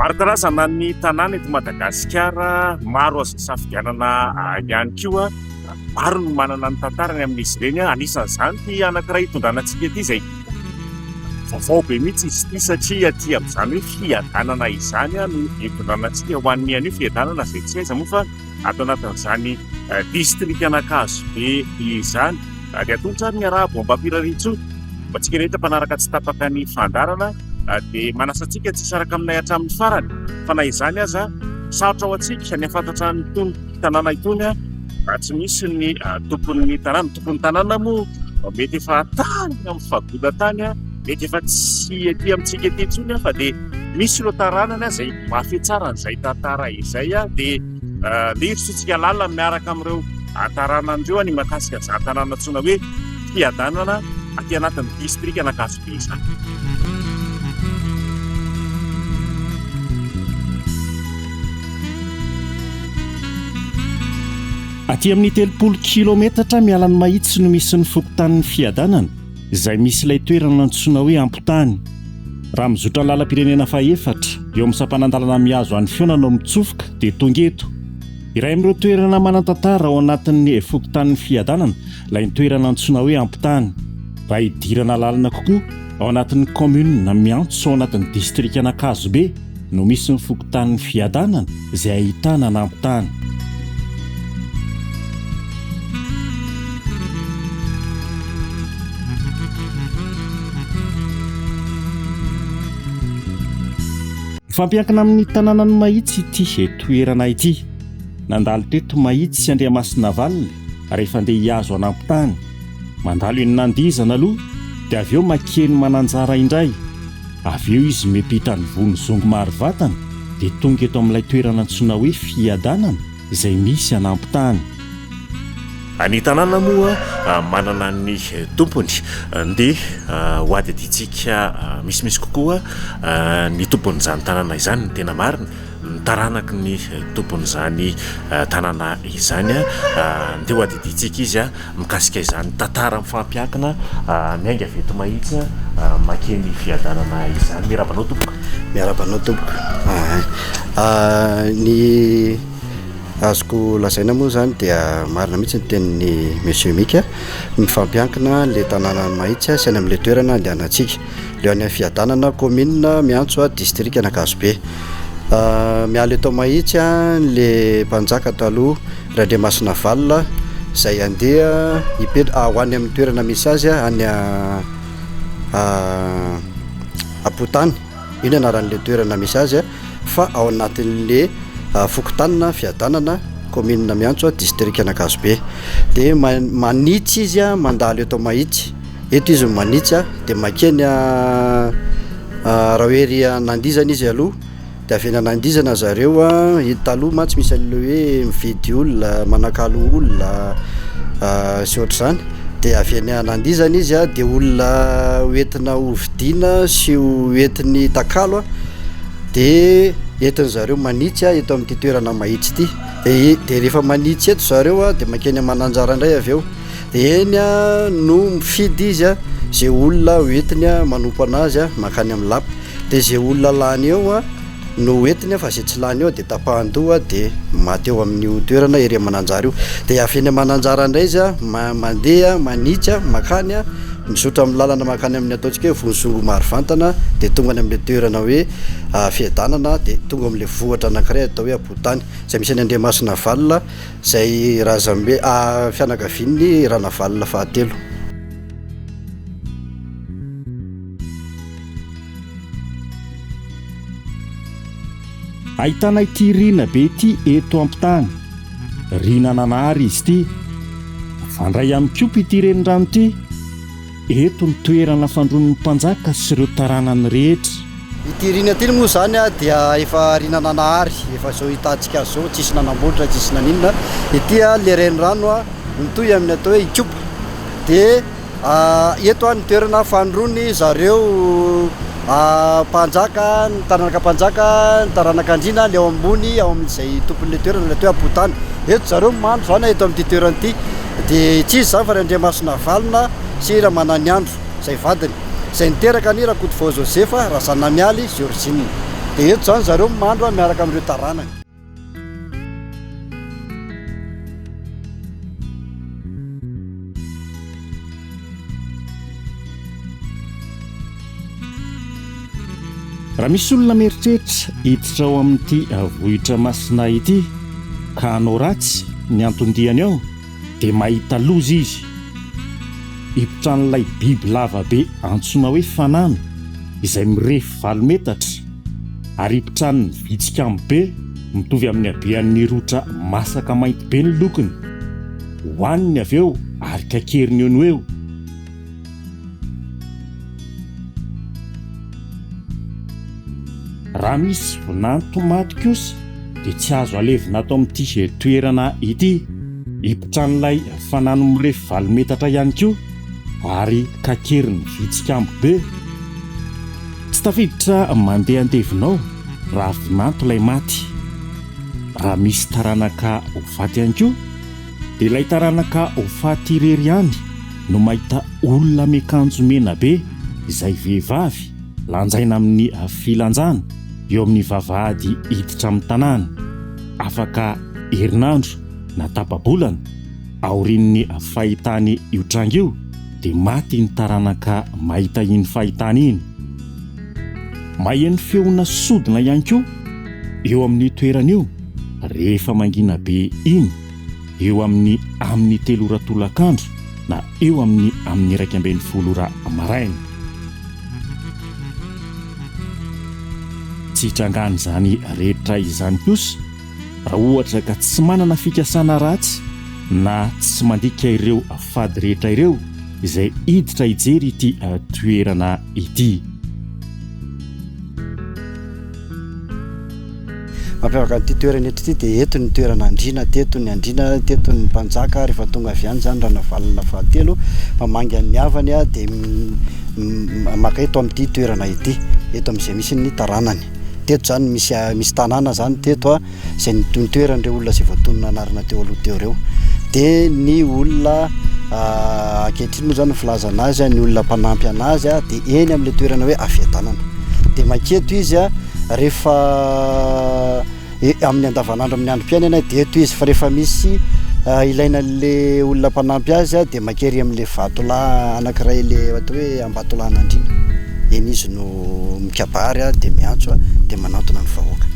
Maro karazana ny tanàna eto Madagasikara, maro azo isafidianana ihany koa. Maro no manana ny tantarany amin'izy ireny, anisan'izany ity anankiray itondrana antsika ity izay vaovao be mihitsy izy ity satria aty amin'izany hoe fiadanana izany no itondrana antsika ho an'ny anio, fiadanana izay tsy aiza moa fa ato anatin'izany distrikan'Ankazobe izany. Dia atolotra ary ny arahaba ho ambampirarintsoa ho antsika rehetra mpanaraka tsy tapaka ny fandaharana dia manasa antsika tsy hisaraka aminay hatramin'ny farany fa na izany aza sarotra ho antsika ny hahafantatra an'itony tanàna itony raha tsy misy ny tompon'ny tanàna. Ny tompon'ny tanàna moa mety efa tany amin'ny fahagola tany, mety efa tsy aty amintsika aty intsony fa dia misy ireo taranany izay mahafehy tsara an'izay tantara izay dia ndeha hirosoantsika lalina miaraka amin'ireo taranany ireo ny mahakasika izany tanàna antsoina hoe Fiadanana aty anatin'ny distrikan'Ankazobe izany. Aty amin'ny 30 kilometatra miala an'i Mahitsy no misy ny fokontanin'i Fiadanana, izay misy ilay toerana antsoina hoe Ampotany. Raha mizotra lalam-pirenena fahefatra, eo amin'ny sampanan-dalana mihazo an'i Fiona no mitsofoka dia tonga eto. Iray amin'ireo toerana manan-tantara ao anatin'ny fokontanin'i Fiadanana ilay toerana antsoina hoe Ampotany. Raha hidirana lalina kokoa, ao anatin'ny kaominina miantso ao anatin'ny distrikan'Ankazobe, no misy ny fokontanin'i Fiadanana izay ahitana an'Ampitany. Mifampiankina amin'ny tanànan'i Mahitsy ity toerana ity. Nandalo teto Mahitsy sy Andriamasinavalona rehefa andeha hihazo an'Ampitany. Mandalo eny Nandihizana aloha dia avy eo makeny Mananjara indray. Avy eo izy miampita ny Vonizongo Marovatana dia tonga eto amin'ilay toerana antsoina hoe Fiadanana izay misy an'Ampitany. Ny tanàna moa manana ny tompony. Ndeha ho adidintsika misimisy kokoa ny tompon'izany tanàna izany, ny tena marina, ny taranaky ny tompon'izany tanàna izany. Ndeha ho adidintsika izy. Mikasika izany tantara mifampiankina miainga avy eto Mahitsy makeny Fiadanana izany. Miarahaba anao tompoko. Miarahaba anao tompoko. Ny azoko lazaina moa izany dia marina mihitsy ny tenin'i Monsieur Mika, mifampiankina le tanànan'i Mahitsy sy any amin'ilay toerana andehanantsika. Le any Fiadanana commune miantso distrikan'Ankazobe. Miala eto Mahitsy le mpanjaka taloha Randriamasinavalona izay handeha hipetra ho any amin'ny toerana misy azy any Ampotany, io ny anaran'ilay toerana misy azy fa ao anatin'le fokontanina Fiadanana, kaominina Miantso, distrikan'Ankazobe. Dia manitsy izy mandalo eto Mahitsy, eto izy no manitsy dia mankeny Rahoery Nandizana izy aloha. Dia avy eny Anandizana zareo a, taloha mantsy misy an'ilay hoe mividy olona, manakalo olona sy ohatr'izany, dia avy eny Anandizana izy a, dia olona ho entina ho vidiana sy ho entiny takalo a, dia entin-dry zareo manitsy a eto amin'ity toerana mahitsy ity, dia dia rehefa manitsy eto zareo a dia mankeny Mananjara indray avy eo, dia eny a no mifidy izy a zay olona ho entiny a manompo anazy a mankany amin'ny lapa. Dia izay olona lany eo a no hoentiny fa izay tsy lany eo dia tapahan-doha dia maty eo amin'io toerana ery Mananjara io. Dia avy eny Mananjara indray izy a mandeha manitsy a mankany a mizotra amin'ny lalana mankany amin'ny ataontsika hoe Vonizongo Marovantana dia tonga any amin'ilay toerana hoe Fiadanana dia tonga amin'ilay vohitra anankiray atao hoe Ampotany izay misy an'i Andriamasinavalona izay razambe fianakavian'ny Ranavalona fahatelo. Ahitana ity riana be ity eto ampitany. Riana Nanahary izy ity. Mifandray amin'ny Kopa ity renirano ity. Eto ny toerana fandroan'ny mpanjaka sy ireo taranany rehetra. Ity riana ity moa izany dia efa riana Nanahary, efa izao hitantsika azy izao, tsisy nanamboatra, tsisy naninona. Ity ilay renirano. mitohy amin'ny atao hoe Ikopa. Dia eto ny toerana fanoroany zareo mpanjaka, ny taranaka mpanjaka, ny taranaka andriana, ilay ao ambony ao amin'izay tompon'ilay toerana ilay atao hoe Ampotany. Eto zareo mandro izany eto amin'ity toerana ity. Dia tsy iza izany fa Randriamasinavalona sy Ramananiandro izay vadiny, izay niteraka an'i Rakotovao Joseph, Razanamialy, Georgine. Dia eto izany zareo mandro miaraka amin'ireo taranany. Raha misy olona mieritreritra hiditra ao amin'ity vohitra masina ity ka hanao ratsy ny anton-diany ao dia mahita loza izy. Hipotran'ilay biby lava be antsoina hoe fanano izay mirefy valo metatra ary hipotran'ny vitsik'ambo be mitovy amin'ny habean'ny rotra masaka mainty be ny lokony. Hohaniny avy eo ary kakeriny eo no eo. Raha misy vinanto maty kosa dia tsy azo alevina ato amin'ity toerana ity. Hipotran'ilay fanano mirefy valo metatra ihany koa ary kakerin'ny vitsik'ambo be. Tsy tafiditra mandeha andevina ao raha vinanto ilay maty. Raha misy taranaka ho faty ihany koa dia ilay taranaka ho faty irery ihany no mahita olona miakanjo mena be izay vehivavy lanjaina amin'ny filanjana eo amin'ny vavahady hiditra amin'ny tanàna, afaka herinandro na tapa-bolana aorian'ny fahitany io tranga io dia maty iny taranaka mahita iny fahitana iny. Maheno feona sodina ihany koa eo amin'io toerana io rehefa mangina be iny eo amin'ny amin'ny telo ora tolakandro na eo amin'ny amin'ny 11 ora maraina. Tsy hitrangan'izany rehetra izany kosa raha ohatra ka tsy manana fikasana ratsy na tsy mandika ireo fady rehetra ireo izay hiditra hijery ity toerana ity. Mampiavaka an'ity toerana eto ity dia eto ny toerana andriana, teto ny andriana, teto ny mpanjaka rehefa tonga avy any izany Ranavalona fahatelo mamangy an'ny havany dia maka eto amin'ity toerana ity, eto amin'izay misy ny taranany. Teto izany misy misy tanàna izany teto izay nitoeran'ireo olona izay voatonona anarana teo aloha teo ireo. Dia ny olona ankehitriny moa izany ny filazana azy, ny olona mpanampy an'azy dia eny amin'ilay toerana hoe Afiadanana. Dia manketo izy rehefa amin'ny andavanandro amin'ny androm-piainana dia eto izy fa rehefa misy ilaina an'le olona mpanampy azy dia mankery amin'le vatolahy anankiray le atao hoe Ambatolahin'Andriana. Eny izy no mikabary dia miantso dia manantona ny vahoaka.